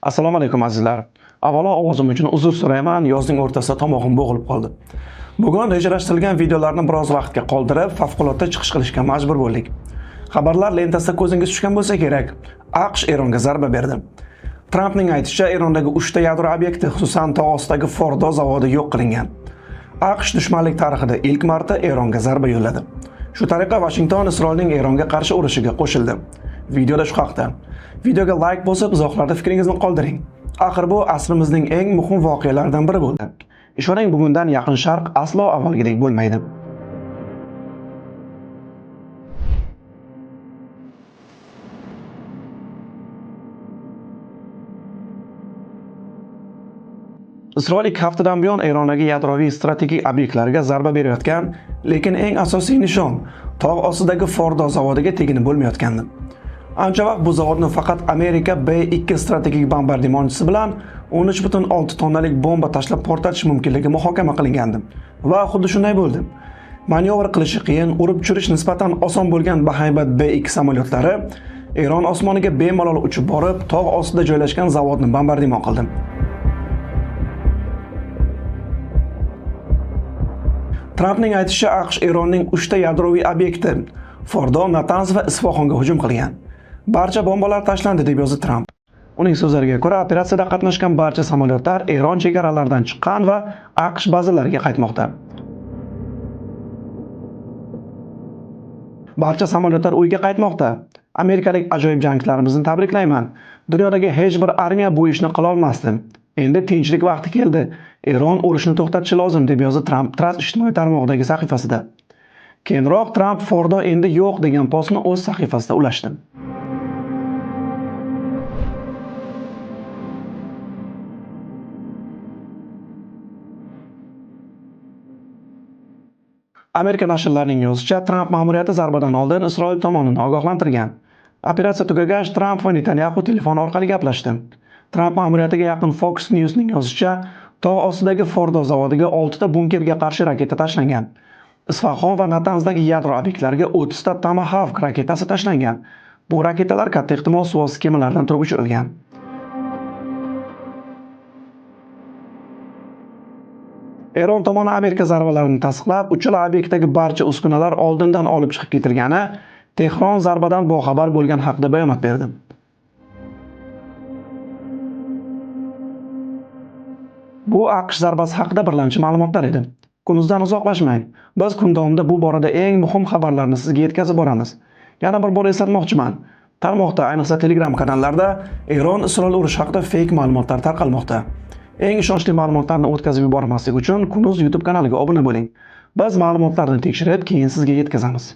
Assalomu alaykum azizlar. Avvalo ovozim uchun uzr so'rayman, yozning o'rtasida tomog'im bo'g'ilib qoldi. Bugun rejalashtirilgan videolarni biroz vaqtga qoldirib, favqulodda chiqish qilishga majbur bo'ldik. Xabarlar lentasida ko'zingiz tushgan bo'lsa kerak. AQSh Eronga zarba berdi. Trampning aytishicha, Erondagi 3 ta yadro obyekti, xususan tog' ostidagi Fordo zavodi yo'q qilingan. AQSh dushmanlik tarixida ilk marta Eronga zarba yo'lladi. Shu tariqa Washington Isroilning Eronga qarshi urushiga qo'shildi. Videoda shu haqda. Videoga like bosib, izohlarda fikringizni qoldiring. Axir bu asrimizning eng muhim voqealaridan biri bo'ldi. Ishoning, bugundan Yaqin Sharq aslo avvalgidek bo'lmaydi. Isroil 2 haftadan buyon Erondagi yadroviy strategik obyektlarga zarba berayotgan, lekin eng asosiy nishon tog' ostidagi Fordo zavodiga teginib bo'lmayotgandi. Ancha vaqt bu zavodni faqat Amerika B-2 strategik bombardimonchisi bilan 13,6 tonnalik bomba tashlab portlatish mumkinligi muhokama qilingandi. Va xuddi shunday bo'ldi. Manyovr qilishi qiyin, urib tushirish nisbatan oson bo'lgan bahaybat B-2 samolyotlari Eron osmoniga bemalol uchib borib, tog' ostida joylashgan zavodni bombardimon qildi. Trampning aytishicha, AQSh Eronning 3 ta yadroviy obyekti Fordo, Natanz va Isfahonga hujum qilgan. Barcha bombalar tashlandi, deb yozdi Tramp. Uning so'zlariga ko'ra, operatsiyada qatnashgan barcha samolyotlar Eron chegaralaridan chiqqan va AQSh bazalariga qaytmoqda. Barcha samolyotlar uyga qaytmoqda. Amerikalik ajoyib jangchilarimizni tabriklayman. Dunyodagi hech bir armiya bu ishni qila olmasdi. Endi tinchlik vaqti keldi. Eron urushni to'xtatishi lozim, deb yozdi Tramp Truth ijtimoiy tarmog'idagi sahifasida. Keyinroq Tramp Fordo endi yo'q degan postni o'z sahifasida ulashdi. Amerika nashrlarining yozishicha, Tramp ma'muriyati zarbadan oldin Isroil tomonini ogohlantirgan. Operatsiya tugagach, Tramp va Netanyaxu telefon orqali gaplashdi. Tramp ma'muriyatiga yaqin Fox Newsning yozishicha, tog' ostidagi Fordo zavodiga 6 ta bunkerga qarshi raketa tashlangan. Isfahon va Natanzdagi yadro obyektlariga 30 ta Tomahawk raketasi tashlangan. Bu raketalar katta ehtimol suvosti kemalaridan turib uchirilgan. Eron tomoni Amerika zarbalarini tasdiqlab, uchala obyektdagi barcha uskunalar oldindan olib chiqib ketilgani, Tehron zarbadan boxabar bo'lgan haqida bayonot berdi. Bu AQSh zarbasi haqida birlamchi ma'lumotlar edi. Kunuzdan uzoqlashmang. Biz kun davomida bu borada eng muhim xabarlarni sizga yetkazib boramiz. Yana bir bor eslatmoqchiman. Tarmoqda, ayniqsa Telegram kanallarda Eron-Isroil urushi haqida fake ma'lumotlar tarqalmoqda. Eng ishonchli ma'lumotlarni o'tkazib yubormaslik uchun Kunuz YouTube kanaliga obuna bo'ling. Biz ma'lumotlarni tekshirib, keyin sizga yetkazamiz.